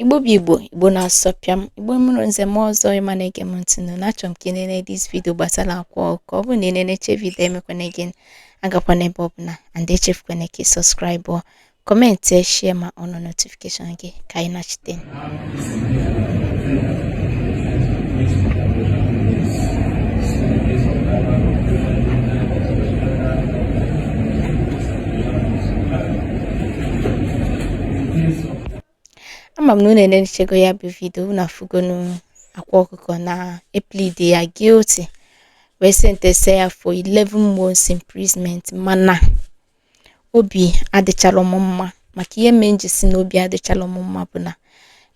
Igbo bụ Igbo, Igbo na-asọpịa m. Igbo mụrụ nze m ọzọ ịma na-ege m ntị nụ na achọrọ m ka ị nene this video gbasara Akwa Ọkụkọ. Ọ bụrụ na ị neneche video, emekwana gị agakwana ebe ọbụla, and echefukwana ka ị subscribe, comment, share ma on notification gị ka anyị nachite. Ama m na unu enechego ya bụ video. Unu afụgonu Akwa Ọkụkọ na e plead ya guilty wee sentence ya for 11 months imprisonment. Mana obi adịchala m mma maka ihe mee nji si na obi adịchala m mma bụ na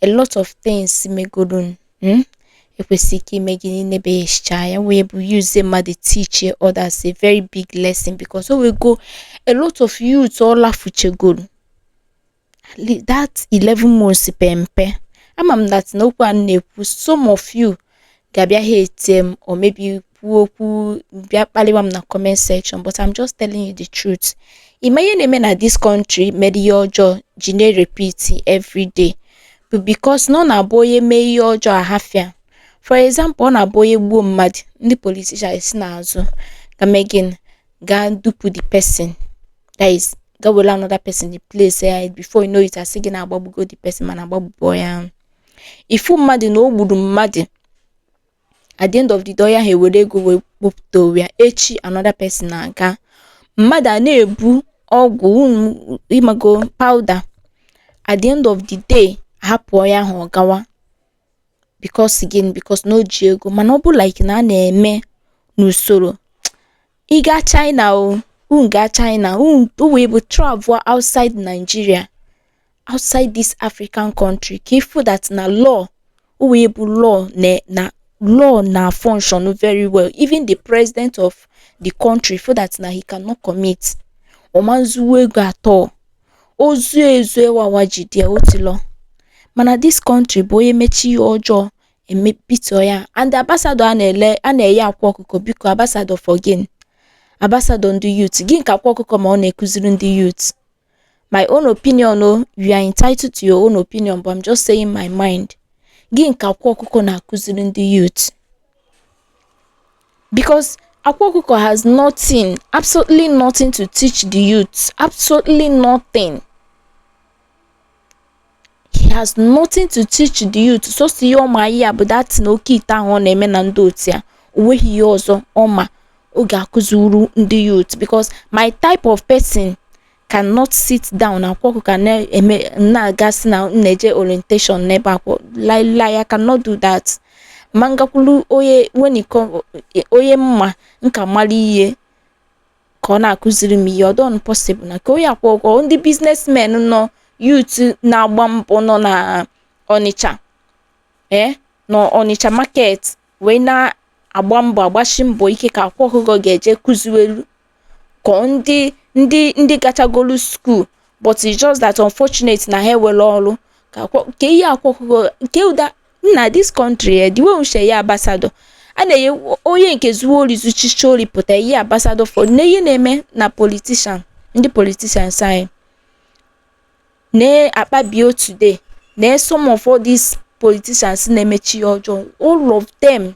a lot of things megoro ekwesịghị ike ime gị n'ebe ya echicha ya wee bụ use mmadụ teach others a very big lesson, because o wego a lot of youth ọ lafuchegoro that 11 months pempe. Ama m that na okwu a na-ekwu, some of you ga-abịa hate m or maybe kwuo okwu bịa kpaliwa m na comment section, but I'm just telling you the truth. Ịma ihe na-eme na this country mere ihe ọjọọ ji na-repeat every day bụ because na ọ na-abụ onye mee ihe ọjọọ ahafịa. For example, ọ na-abụ onye gbuo mmadụ, ndị politician esi n'azụ ga mee gịnị? Ga dupu the person, that is, ga were another person replace ya. Before you know it, asị gị na-agbagbugo the person, mana agbagbugo ya. Ifu mmadụ na o gburu mmadụ, at the end of the day, ya ha ewere ego wee kpọpụta onwe ya. Echi another person na-aga. Mmadụ a na-ebu ọgwụ ịmago powder, at the end of the day, hapụ ya ahụ ọ gawa. Because gịnị? Because na o ji ego. Mana ọ bụ like na a na-eme n'usoro. Ị gaa China o, unu gaa China, unu wee bụ travel outside Nigeria, outside this African country, ka ịfụ that na law o wee bụ law na law na function very well. Even the president of the country feel that na he cannot commit ọma nzuwo ego atọ ozu ezu ewawa jide ya otilọ. Mana this country bụ onye mechi ihe ọjọọ emepito ya. And ambassador a na-ele a na-enye Akwa Ọkụkọ, biko, ambassador for gịnị? Ambassador ndị youth gịnị ka Akwa Ọkụkọ ma ọ na-ekuziri ndị youth? My own opinion o, you are entitled to your own opinion, but I'm just saying my mind. Gịnị ka Akwa Ọkụkọ na-akụziri ndị youth? Because Akwa Ọkụkọ has nothing, absolutely nothing to teach the youth. Absolutely nothing. He has nothing to teach the youth. Sọsọ ihe ọma ya bụ that na oke ite ahụ ọ na-eme na ndị otu ya. O nweghị ihe ọzọ ọma ọ ga-akụziri ndị youth, because my type of person cannot sit down. Akwa Ọkụkọ na-eme na-agasị na m na-eje orientation n'ebe akwa lai. I cannot do that. Ma ngakwuru onye when it come onye mma nka mara ihe ka ọ na-akụziri m ihe, ọ dọn possible na ka onye Akwa Ọkụkọ. Ndị businessmen nọ, youth na-agba mbọ nọ na Ọnịcha, nọ Ọnịcha market wee na-agba mbọ, agbashi mbọ ike ka Akwa Ọkụkọ ga-eje kụziwelu ka ndị gachagolu school, but it's just that unfortunate na ha ewere ọrụ ka ka ihe Akwa Ọkụkọ nke ụda na this country. The way uche ya ambassador a na-enye onye nke zuo ori, zuchicha ori, pụta ihe ambassador for na ihe na-eme na politician, ndị politicians anyị na-akpabio today na some of all these politicians na-emechi ihe ọjọọ, all of them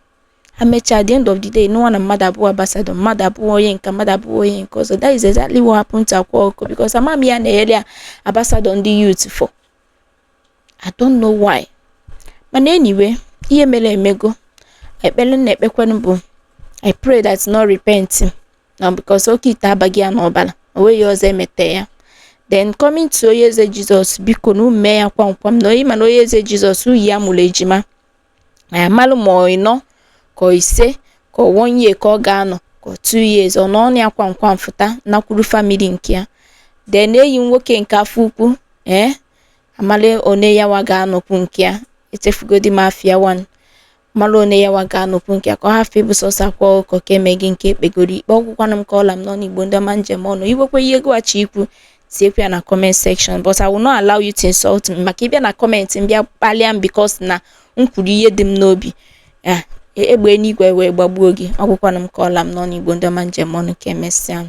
ha mechaa, at the end of the day, nụwa na mmadụ abụọ ambassador, mmadụ abụọ onye nke, mmadụ abụọ onye nke ọzọ. That is exactly what happened to Akwa Ọkụkọ, because ama m ya na-enyere ya ambassador ndị youth for, I don't know why. Mana anyway, ihe mere emego. Ekpere m na-ekpekwanụ bụ, I pray that no repenting na, because oke ite abaghị ya n'ọbara, o nweghị ọzọ emete ya. Then coming to Onye Eze Jizọs, biko na unu mee ya kwamkwam na onye mana Onye Eze Jizọs uyi ya mụrụ ejima. Anyị amalụ ma ọ ịnọ ka ọ 5 ka ọ one year ka ọ ga-anọ ka ọ 2 years, ọ nọ ya kwamkwam fụta nakwuru family nke ya. Then enyi m nwoke nke afọ ukwu, amala one yawa ga-anọkwu nke ya. Echefugodi m afịa one mara one yawa ga-anọkwu nke ya, ka ọ hafụ ịbụ sọsọ Akwa Ọkụkọ ka eme gị nke ekpegoro ikpe. Ọgwụkwanụ m ka ọla m n'ọnụ. Igbo ndị ọma, njem ọnụ iwekwe ihe gụghachi ikwu, tinyekwa ya na comment section, but I will not allow you to insult me, maka ịbịa na comment m bịa kpalia m because na m kwuru ihe dị m n'obi, egbe n'igwe wee gbagbuo gị. Ọgwụkwanụ m ka ọla m n'ọnụ. Igbo ndị ọma, njem ọnụ, ka emesịa.